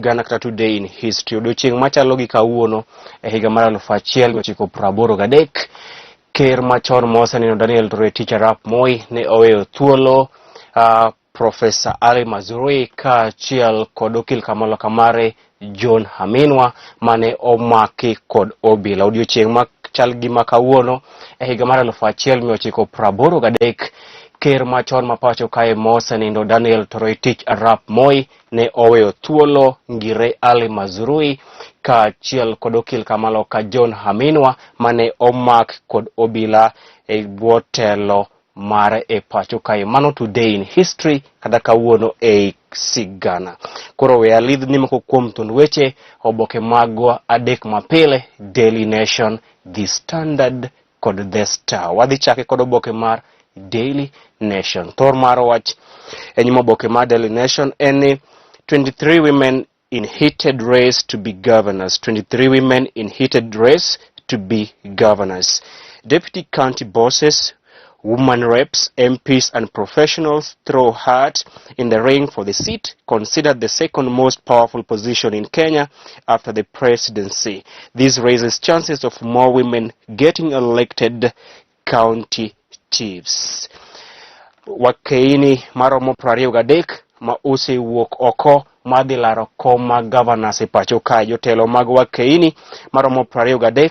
Sigana kata Today in History. Odiochieng' machalo gi kawuono e higa mar 1983, ker machon moseneno Daniel Toroitich arap Moi ne oweyo thuolo Profesa Ali Mazrui kaachiel kod okil Kamalo Kamare John Haminwa mane omaki kod obila. Odiochieng' machal gi ma kawuono e higa mar 1983, ker machon ma pacho kae mosenindo Daniel Toroitich arap Moi ne oweyo thuolo Ngire Ali Mazrui kaachiel kod okil Kamaloka John Haminwa mane omak kod obila e bwo telo mare e pacho kae. Mano Today in History kata kawuono e sigana. Koro we alidhni moko kuom thund weche oboke magwa adek mapile, Daily Nation, The Standard kod The Star. Wadhi chake kod oboke mar Daily Nation. Thor mar wach e nyim oboke mar Daily Nation en ni 23 women in heated race to be governors. 23 women in heated race to be governors. Deputy county bosses, woman reps, MPs and professionals throw hat in the ring for the seat, considered the second most powerful position in Kenya after the presidency. This raises chances of more women getting elected county chiefs. Wakeini maromo 23 ma osewuok oko madhi laro kom mag governors e pacho kae. Jotelo mag wakeini maromo 23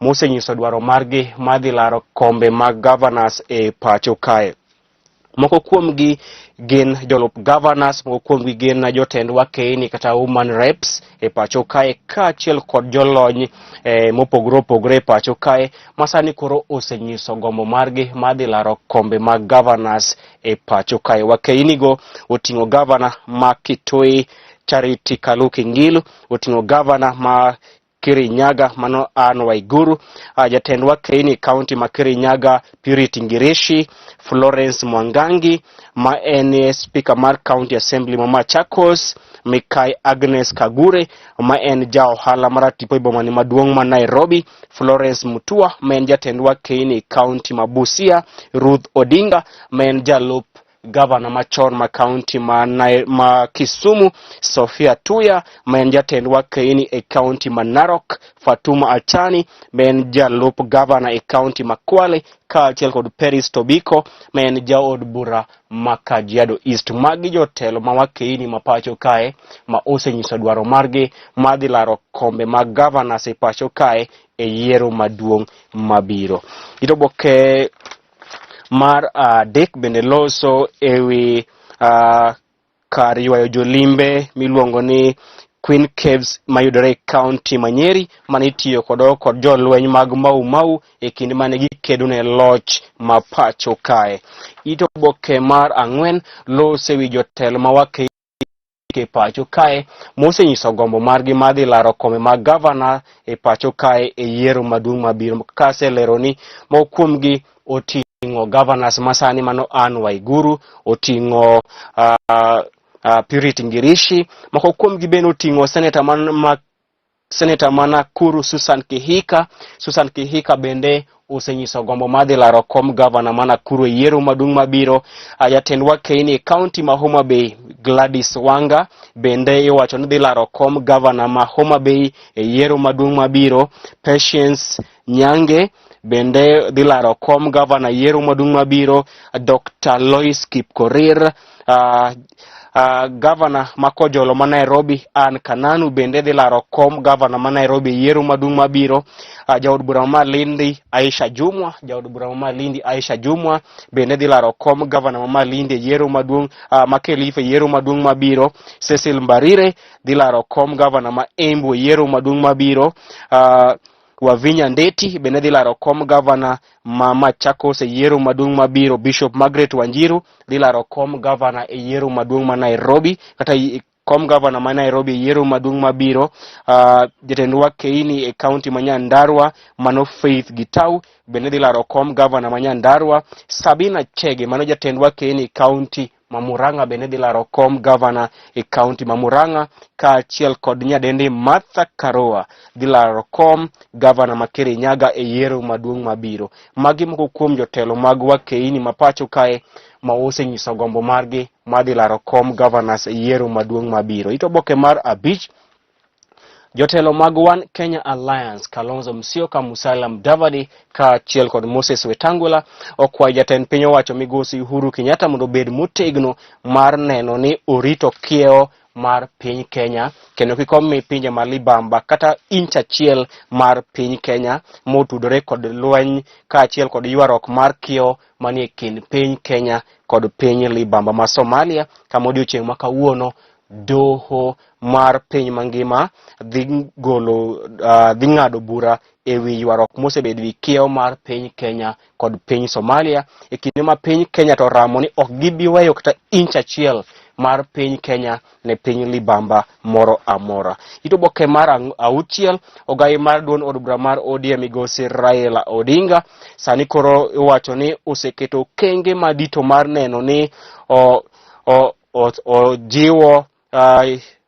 mosenyiso dwaro margi madhi laro kombe mag governors e pacho kae. Moko kuomgi gin jolup governors, moko kuomgi gin jotend wakeini kata woman reps e pacho kae kaachiel kod jolony mopogore opogore e pacho kae ma sani koro osenyiso gombo margi madhi laro kombe mag governors e pacho kae. Wakeini go oting'o governor ma Kitui Charity Kaluki Ngilu, oting'o governor ma Kirinyaga mano Anne Waiguru, jatend wakeini county ma Kirinyaga Purity Ngirishi, Florence Mwangangi ma en speaker mar county assembly ma Machakos, Mikai Agnes Kagure ma en ja ohala maratipo e boma ni maduong' ma Nairobi, Florence Mutua ma en jatend wakeini county ma Busia, Ruth Odinga ma en jalup gavana machon ma kaunti ma Kisumu, Sophia Tuya ma en jatend wakeini e kaunti ma Narok, Fatuma Achani ma en jalup gavana e kaunti ma Kwale, kaachiel kod Peris Tobiko ma en jaod bura ma Kajiado East. Magi jotelo ma wakeini ma pacho kae ma osenyiso dwaro margi madhi laro kombe mag governors e pacho kae e yiero maduong' mabiro. Ito oboke mar adek bende loso ewi kar ywayo jolimbe miluongo ni Queen Caves mayudore e kaunti ma Nyeri mane itiyo kodo kod jolweny mag Mau Mau e kinde mane gikedo ne loch ma pacho kae. Ito oboke mar ang'wen loso ewi jotelo ma wake e pacho kae mosenyiso gombo margi mar dhi laro kombe mag gavana e pacho kae e yiero maduong' mabiro. Kaselero ni moko kuomgi oting'o governors masani mano Anne Waiguru, oting'o Purity Ngirishi, moko kuomgi bende oting'o senator man, ma Seneta ma Nakuru Susan Kihika. Susan Kihika bende osenyiso gombo mar dhi laro kom gavana ma Nakuru e yiero maduong' mabiro. Jatend wakeini e kaunti ma Homa Bay Gladys Wanga bende iwacho ni dhi laro kom gavana ma Homa Bay e yiero maduong' mabiro. Patience Nyange bende dhi laro kom gavana yiero maduong' mabiro. Dr. Lois Kipkorir, gavana ma Kojolo ma Nairobi Ann Kananu bende dhi laro kom gavana ma Nairobi yiero maduong' mabiro. Jaod bura ma Malindi Aisha Jumwa, jaod bura ma Malindi Aisha Jumwa bende dhi laro kom gavana ma Malindi e yiero maduong' ma Kilifi e yiero maduong' mabiro. Cecil Mbarire dhi laro kom gavana ma Embu e yiero maduong' mabiro. Wavinya Ndeti bende dhi laro kom gavana ma Machakos e yiero maduong' mabiro. Bishop Margaret Wanjiru dhi laro kom gavana e yiero maduong' ma Nairobi kata kom gavana ma Nairobi e yiero maduong' mabiro. Jatend wakeini e kaunti ma Nyandarua mano Faith Gitau bende dhi laro kom gavana ma Nyandarua. Sabina Chege mano jatend wakeini e kaunti ma Murang'a bende dhi laro kom gavana e kaunti ma Murang'a kaachiel kod nyadendi Martha Karua dhi laro kom gavana ma Kirinyaga e yiero maduong' mabiro. Magi moko kuom jotelo mag wakeini ma pacho kae ma osenyiso gombo margi mar dhi laro kom gavanas e yiero maduong' mabiro. It oboke mar abich Jotelo mag One Kenya Alliance Kalonzo Musyoka, Musalia Mudavadi kaachiel kod Moses Wetangula okwayo jatend piny owacho migosi Uhuru Kenyatta mondo obed motegno mar neno ni orito kiewo mar piny Kenya kendo kik omi pinje ma libamba kata inch achiel mar piny Kenya motudore kod lweny kaachiel kod ywaruok mar kiewo manie kind piny Kenya kod piny libamba ma Somalia kama odiochieng' ma kawuono doho mar piny mangima dhi golo dhi ng'ado bura e wi ywaruok mosebedo e kiewo mar piny Kenya kod piny Somalia e kinde ma piny Kenya to ramo ni ok gibi weyo kata inch achiel mar piny Kenya ne piny libamba moro amora. It oboke mar auchiel ogai mar duond od bura mar ODM migosi Raila Odinga sani koro iwacho ni oseketo okenge madito mar neno ni ojiwo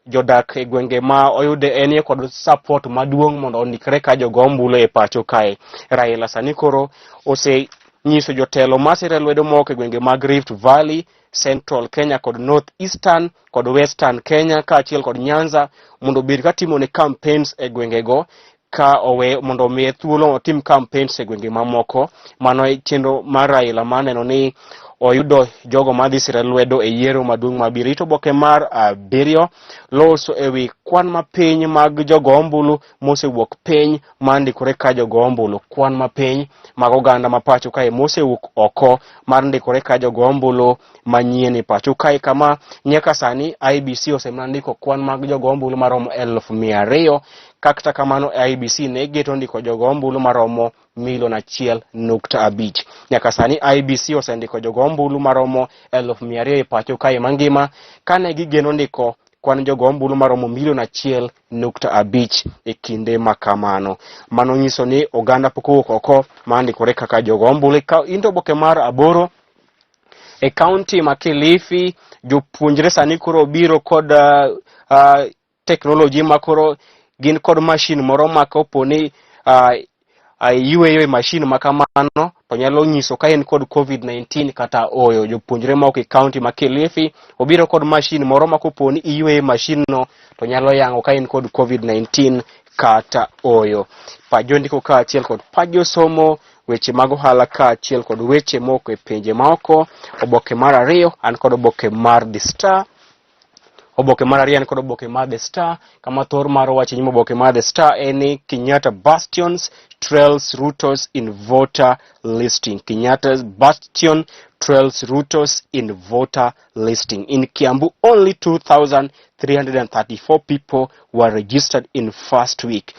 jodak e gwenge ma oyude enie kod support maduong' mondo ondikre ka jogo ombulu e pacho kae. Raila sani koro osenyiso jotelo masire lwedo moko e gwenge mag Rift Valley, Central Kenya kod North Eastern kod Western Kenya kaachiel kod Nyanza mondo obed ka timone campaigns e gwengego ka owe mondo omiye thuolo otim campaigns e gwenge mamoko. Mano e chenro mar Raila mar neno ni oyudo jogo madhi sire lwedo e yiero maduong' mabiro. It oboke mar abiriyo loso e wi kwan mapiny mag jogo ombulu mosewuok piny mar ndikore ka jogo ombulu. Kwan mapiny mag oganda ma pacho kae mosewuok oko mar ndikore ka jogo ombulu manyien e pacho kae kama nyaka sani IEBC osemana ndiko kwan mag jogo ombulu maromo 200,000. Kata kamano IEBC ne geto ndiko jogo ombulu maromo milion 1.5. Nyaka sani IEBC osendiko jogo ombulu maromo 200,000 e pacho kae mangima kane gigeno ndiko kwan jogo ombulu maromo milion 1.5 e kinde ma kamano. Mano nyiso ni oganda pok owuok oko mar ndikore kaka jogo ombulu. Into oboke mar aboro e kaunti ma Kilifi jopuonjre sani koro biro kod teknoloji ma koro gin kod mashin moro ma kopo ni yweyo e mashin ma kamano to nyalo nyiso ka en kod COVID-19 kata oyo. Jopuonjre moko e kaunti ma Kilifi obiro kod mashin moro ma kopo ni iyweyo e mashin no to nyalo yango ka en kod COVID-19 kata oyo. Pajo ndiko kaachiel kod pajo somo weche mag ohala kaachiel kod weche moko e pinje maoko. Oboke mar ariyo an kod oboke mar The Star. Oboke mar ariyo en kod oboke mar The Star kama thor mar wach nyim oboke mar The Star en ni Kenyatta Bastions trails Ruto's in voter listing. Kenyatta's Bastion trails Ruto's in voter listing. In Kiambu, only 2,334 people were registered in first week.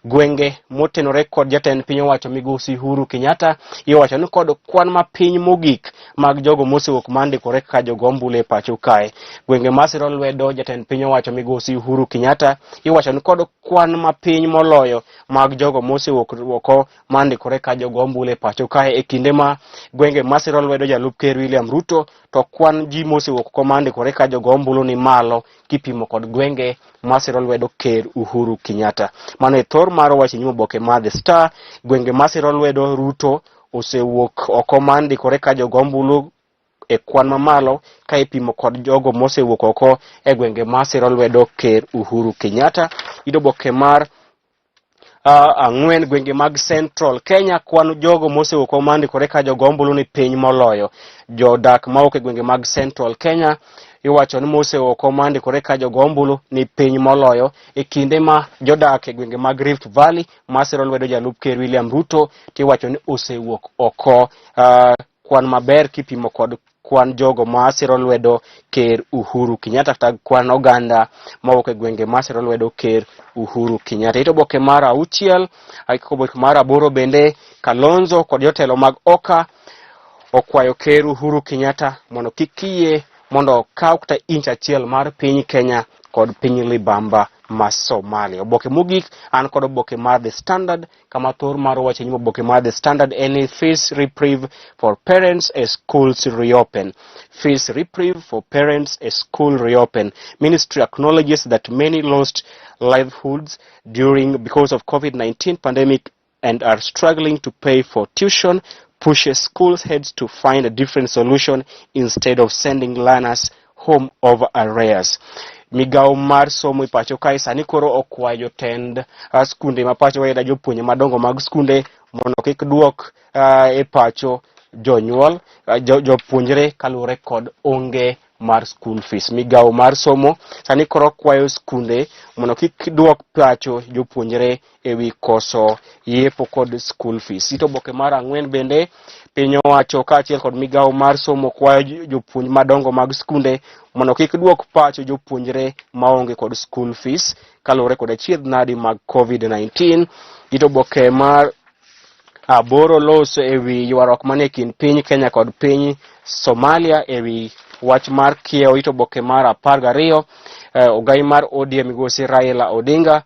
Gwenge motenore kod jatend piny owacho migosi Uhuru Kenyatta iwacho ni kod kwan mapiny mogik mag jogo mosewuok mar ndikore kaka jogo ombulu e pacho kae. Gwenge masiro lwedo jatend piny owacho migosi Uhuru Kenyatta iwacho ni kod kwan mapiny moloyo mag jogo mosewuok oko mar ndikore ka jogo ombulu e pacho kae e kinde ma gwenge masiro lwedo jalup ker William Ruto to kwan ji mosewuok oko mar ndikore ka jogo ombulu ni malo kipimo kod gwenge masiro lwedo ker Uhuru Kenyatta. Mano e thor mar wach nyim oboke mar The Star. Gwenge masiro lwedo Ruto osewuok oko mar ndikore ka jogo ombulu e kwan mamalo ka ipimo kod jogo mosewuok oko e gwenge masiro lwedo ker Uhuru Kenyatta. Yudo oboke mar ang'wen gwenge mag Central Kenya kwan jogo mosewuok oko ndikore ka jogo ombulu ni piny moloyo. Jodak mawuok e gwenge mag Central Kenya iwacho ni mosewuok oko ndikore ka jogo ombulu ni piny moloyo e kinde ma jodak e gwenge mag Rift Valley masiro lwedo jalup ker William Ruto tiwacho ni osewuok oko kwan maber kipimo kod kwan jogo ma siro lwedo ker Uhuru Kenyatta kata kwan oganda mawuok e gwenge ma siro lwedo ker Uhuru Kenyatta. Ito oboke mar auchiel, oboke mar aboro bende Kalonzo kod jotelo mag OKA okwayo ker Uhuru Kenyatta mondo kik yie mondo okaw kata inch achiel mar piny Kenya kod piny Libamba ma Somalia. Oboke mogik an kod oboke mar The Standard kama thor mar wach e nyim oboke mar The Standard en ni fees reprieve for parents as schools reopen. Fees reprieve for parents as school reopen. Ministry acknowledges that many lost livelihoods during because of COVID-19 pandemic and are struggling to pay for tuition, pushes school heads to find a different solution instead of sending learners home over arrears. Migawo mar somo e pacho kae sani koro okwayo jotend skunde ma pacho kae kata jopuonje madongo mag skunde mondo kik duok e pacho jonyuol jopuonjre kaluwore kod onge mar school fees. Migawo mar somo sani koro kwayo skunde mondo kik duok pacho jopuonjre e wi koso yepo kod school fees. Ito oboke mar ang'wen bende piny owacho kaachiel kod migawo mar somo kwayo jopuonj madongo mag skunde mondo kik duok pacho jopuonjre maonge kod school fees kaluwore kod achiedh nadi mag COVID-19. Ito oboke mar aboro loso e wi ywaruok manie kind piny Kenya kod piny Somalia e wi wach mar kiewo. Ito oboke mar 12 ogai mar ODM migosi Raila Odinga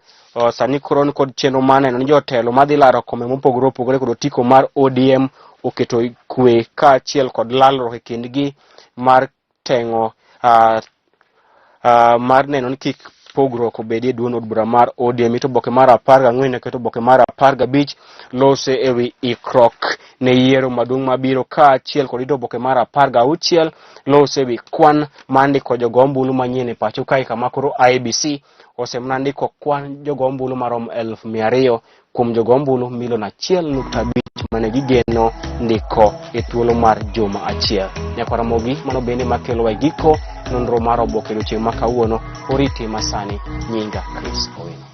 sani koro ni kod chenro mar neno ni jotelo madhi laro kombe mopogore opogore kod otiko mar ODM oketo kwe kaachiel kod lalruok e kindgi mar teng'o mar neno ni kik pogruok obedi e duond od bura mar ODM. Ito oboke mar 14 keto oboke mar 15 lose e wi ikruok ne yiero maduong' mabiro kaachiel kod ito oboke mar 16 lose e wi kwan mar ndiko jogo ombulu manyien e pacho kae kama koro IEBC osemana ndiko kwan jogo ombulu maromo 200,000 kuom jogo ombulu milion 1.5 mane gigeno ndiko e thuolo mar juma achiel. Nyakwar Ramogi, mano bende makelowa e giko nonro mar oboke odiochieng' ma kawuono. Oriti masani, nyinga Chris Owino.